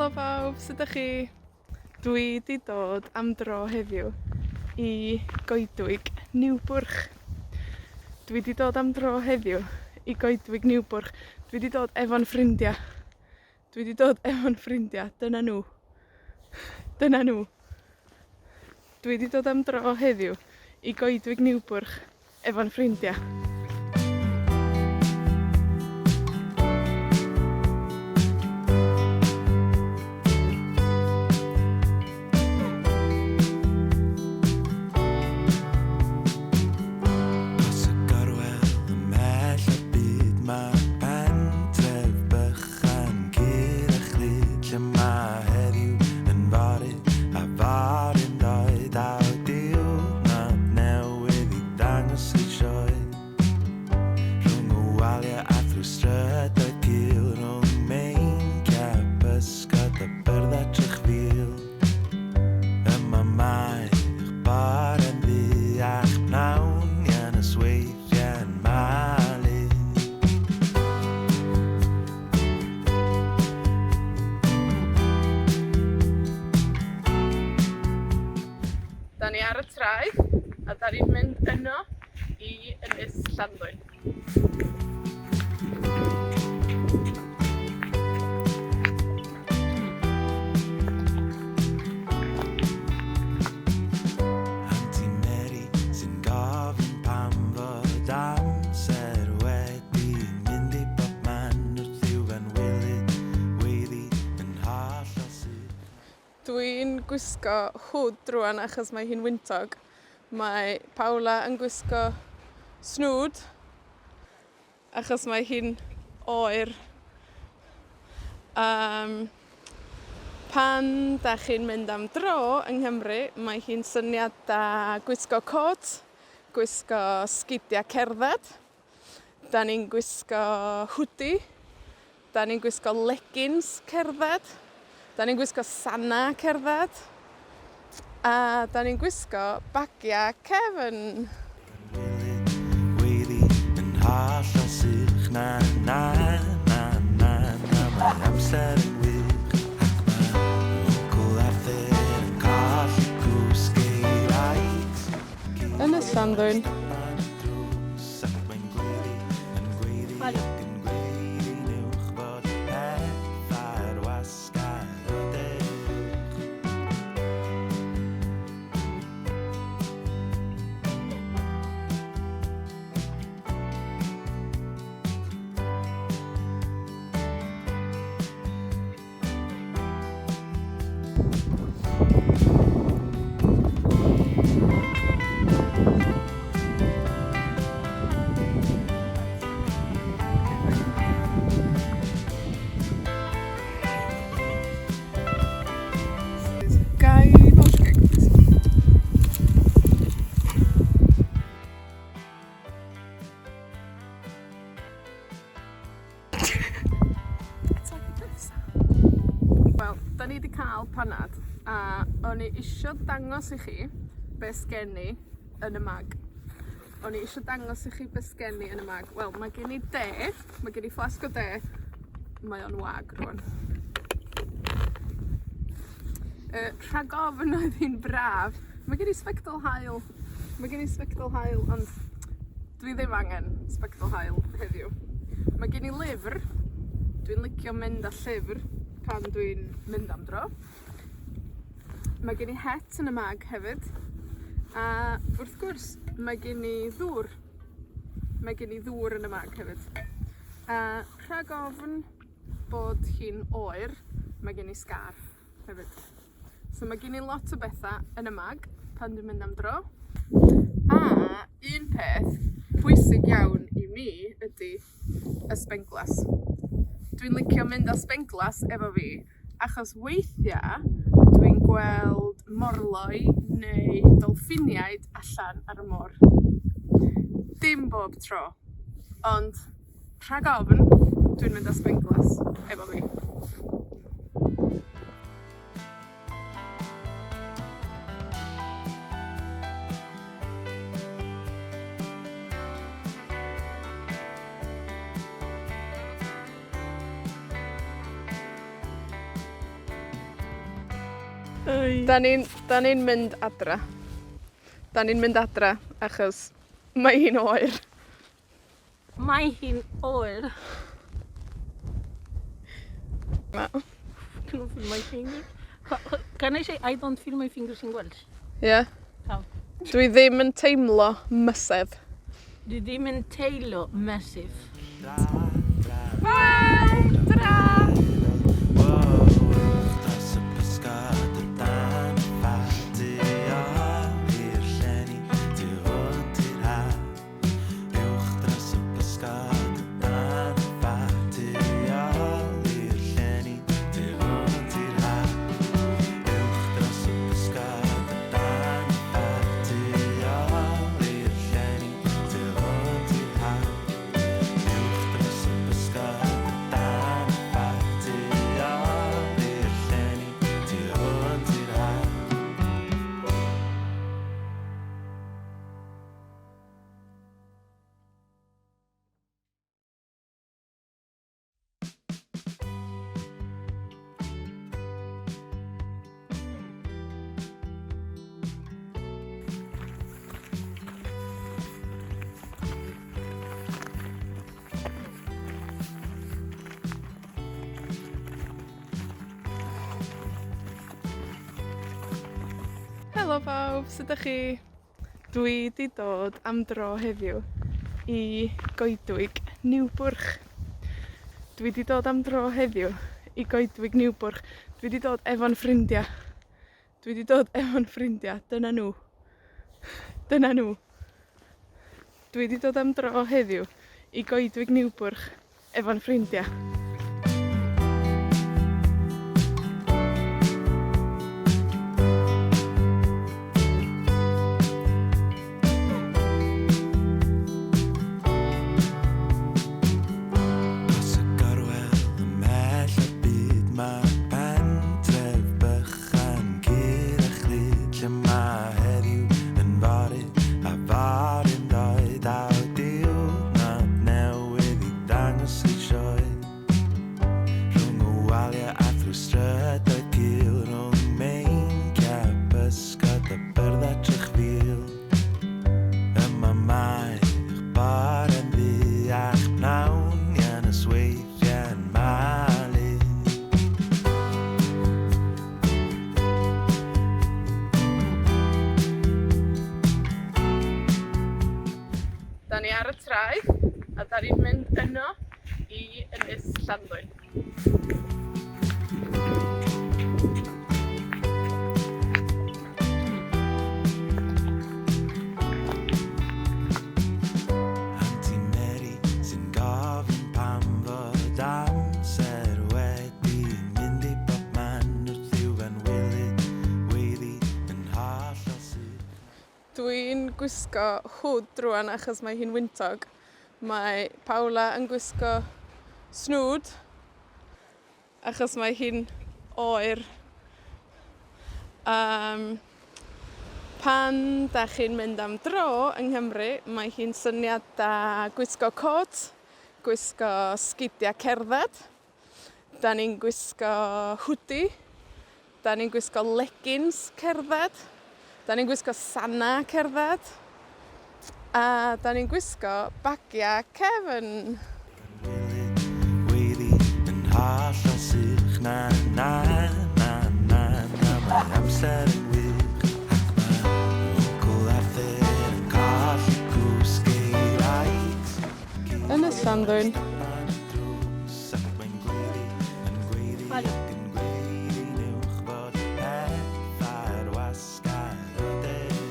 Helo bawb, sud 'dach chi? Dwi 'di dod am dro heddiw i goedwig Niwbwrch. Dwi 'di dod am dro heddiw i goedwig Niwbwrch. Dwi 'di dod efo'n ffrindia. Dwi 'di dod efo'n ffrindia, dyna nw. Dyna nw. Dwi 'di dod am dro heddiw i goedwig Niwbwrch efo'n ffrindia. Dros y gorwel ymhell o'r byd mae pentref bychan cul a chlyd lle mae heddiw yn fory a fory'n ddoe daw diwrnod newydd i ddangos ei sioe rhwng y waliau a thrwy strydoedd cul rhwng meinciau pysgod a byrddau trychfil yma mae'ch bore'n ddu a'ch pnawn nosweithiau'n malu. 'Dan ni ar y traeth, a 'dan ni'n mynd yno i Ynys Llanddwyn. Anti Mary sy'n gofyn pam fod amser wedi mynd i bob man wrth i'w f'anwylyd weiddi yn hollol syth. Dwi'n gwisgo hood rŵan achos mae hi'n wyntog. Mae Paula yn gwisgo snood, achos mae hi'n oer. Yym, pan 'dach chi'n mynd am dro yng Nghymru, mae hi'n syniad da gwisgo cot, gwisgo sgidia cerddad. 'Dan ni'n gwisgo hwdi. 'Dan ni'n gwisgo leggings cerdded. 'Dan ni'n gwisgo sanna cerddad. A 'dan ni'n gwisgo bagia cefn. Weiddi yn hollol sych na na na na na mae amser yn wych ac mae Wncwl Arthur yn colli cwsg ei wraig. Ynys Llanddwyn. Ac mae'n gweiddi, yn gweiddi ac yn gweiddi'n uwch bod pethau'r wasgar o dewch. Ga i posh cake plîs? It's like a cliffside. Wel, 'dan ni 'di ca'l panad, a o'n i isio dangos i chi be' 'sgen i yn 'ym mag. O'n i isio dangos i chi be' 'sgen i yn 'ym mag. Wel, mae gen i de, mae gen i flasg o de, mae o'n wag rŵan. Rhag ofn oedd hi'n braf, ma' gen i sbectol haul. Ma' gen i sbectol haul, ond dwi ddim angen sbectol haul heddiw. Ma' gen i lyfr, dwi'n licio mynd â llyfr pan dwi'n mynd am dro. Mae gen i het yn 'ym mag hefyd, a wrth gwrs, mae gen i ddŵr. Mae gen i ddŵr yn 'ym mag hefyd. A rhag ofn bod hi'n oer, mae gen i sgarff hefyd. So mae gen i lot o betha yn 'ym mag pan dwi'n mynd am dro. A un peth pwysig iawn i mi ydi y sbenglas. Dwi'n licio mynd â sbenglas efo fi, achos weithia, dwi'n gweld morloi neu dolffiniaid allan ar y môr. Dim bob tro, ond rhag ofn, dwi'n mynd â sbenglas efo fi. 'Dan ni'n, 'dan ni'n mynd adra. 'Dan ni'n mynd adra, achos mae hi'n oer. Mae hi'n oer. Ma. Can I feel my fingers? Can I say I don't feel my fingers in Welsh? Ie. How? Dwi ddim yn teimlo mysedd. Dwi ddim yn teimlo massive. Bye! Tara! Wow, dros y pysgod o dan y ffa, tu ôl i'r llenni, tu hwnt i'r haf. Uwch dros y pysgod o dan y ffa, tu ôl i'r llenni, tu hwnt i'r haf. Uwch dros y pysgod o dan y ffa, tu ôl i'r llenni, tu hwnt i'r haf. Uwch dros y pysgod o dan y ffa, tu ôl i'r llenni, tu hwnt i'r haf. Helo bawb, sud 'dach chi? Dwi 'di dod am dro heddiw i goedwig Niwbwrch. Dwi 'di dod am dro heddiw i goedwig Niwbwrch. Dwi 'di dod efo'n ffrindia. Dwi 'di dod efo'n ffrindia. Dyna nw. Dyna nw. Dwi 'di dod am dro heddiw i goedwig Niwbwrch efo'n ffrindia. Dros y gorwel ymhell o'r byd mae pentref bychan cul a chlyd lle mae heddiw yn fory a fory'n ddoe daw diwrnod newydd i ddangos ei sioe rhwng y waliau a thrwy strydoedd cul rhwng meinciau pysgod a byrddau trychfil. Yma mae eich bore'n ddu a'ch pnawn ia nosweithiau'n malu. 'Dan ni ar y traeth, a 'dan ni'n mynd yno i Ynys Llanddwyn. Anti Mary sy'n gofyn pam fod amser wedi mynd i bob man wrth i'w f'anwylyd weiddi yn hollol syth. Dwi'n gwisgo hood rŵan achos mae hi'n wyntog. Mae Paula yn gwisgo snood achos mae hi'n oer. Pan 'dach chi'n mynd am dro yng Nghymru, mae hi'n syniad da gwisgo cot, gwisgo sgidia cerdded. 'Dan ni'n gwisgo hoodie. 'Dan ni'n gwisgo leggings cerdded. 'Dan ni'n gwisgo sanna cerdded. A 'dan ni'n gwisgo bagia cefn. Anwylyd weiddi yn hollol sych na na na na na mae amser yn wych ac mae Wncwl Arthur yn colli cwsg ei wraig. Ynys Llanddwyn. Drws ac mae'n gweiddi, yn gweiddi ac yn gweiddi'n uwch bod pethau ar wasgar o dewch.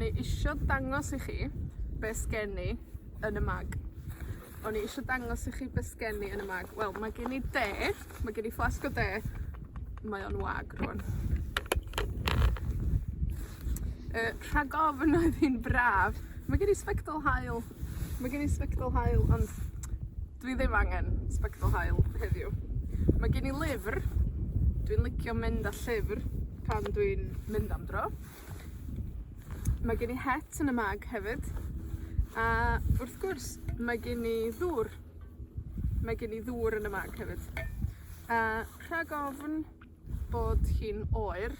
O'n i isio dangos i chi be' 'sgen i yn 'ym mag. O'n i isio dangos i chi be' 'sgen i yn 'ym mag. Wel, mae gen i de, mae gen i flasg o de. Mae o'n wag rŵan. Rhag ofn oedd hi'n braf, ma' gen i sbectol haul. Ma' gen i sbectol haul, ond dwi ddim angen sbectol haul heddiw. Ma' gen i lyfr. Dwi'n licio mynd â llyfr pan dwi'n mynd am dro. Mae gen i het yn 'ym mag hefyd, a, wrth gwrs, mae gen i ddŵr. Mae gen i ddŵr yn 'ym mag hefyd. A rhag ofn bod hi'n oer,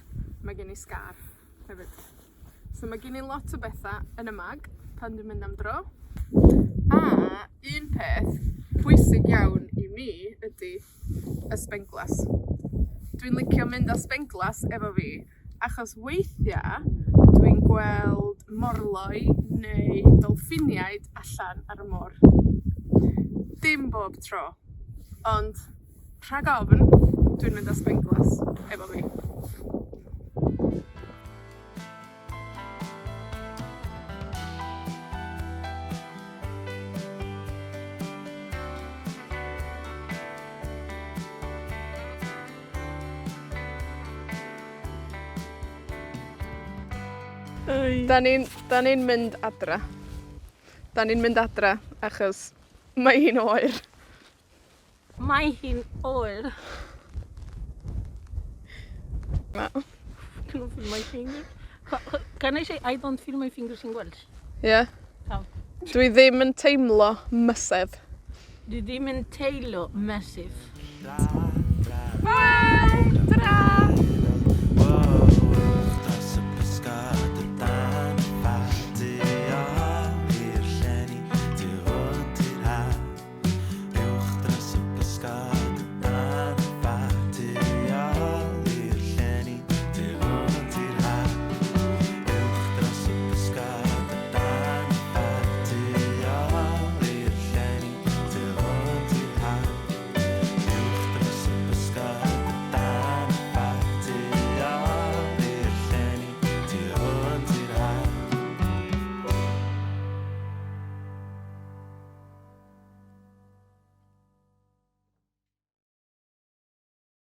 mae gen i sgarff hefyd. So ma' gen i lot o betha yn 'ym mag pan dwi'n mynd am dro. A, un peth pwysig iawn i mi ydi y sbenglas. Dwi'n licio mynd â sbenglas efo fi, achos weithia, dwi'n gweld morloi neu dolffiniaid allan ar y môr. Dim bob tro, ond rhag ofn, dwi'n mynd â sbenglas efo fi. 'Dan ni'n 'dan ni'n mynd adra. 'Dan ni'n mynd adra, achos mae hi'n oer. Mae hi'n oer. Ma. Can I feel my fingers? Can I say I don't feel my fingers in Welsh? Ie. How? Dwi ddim yn teimlo mysedd. Dwi ddim yn teimlo massive. Bye!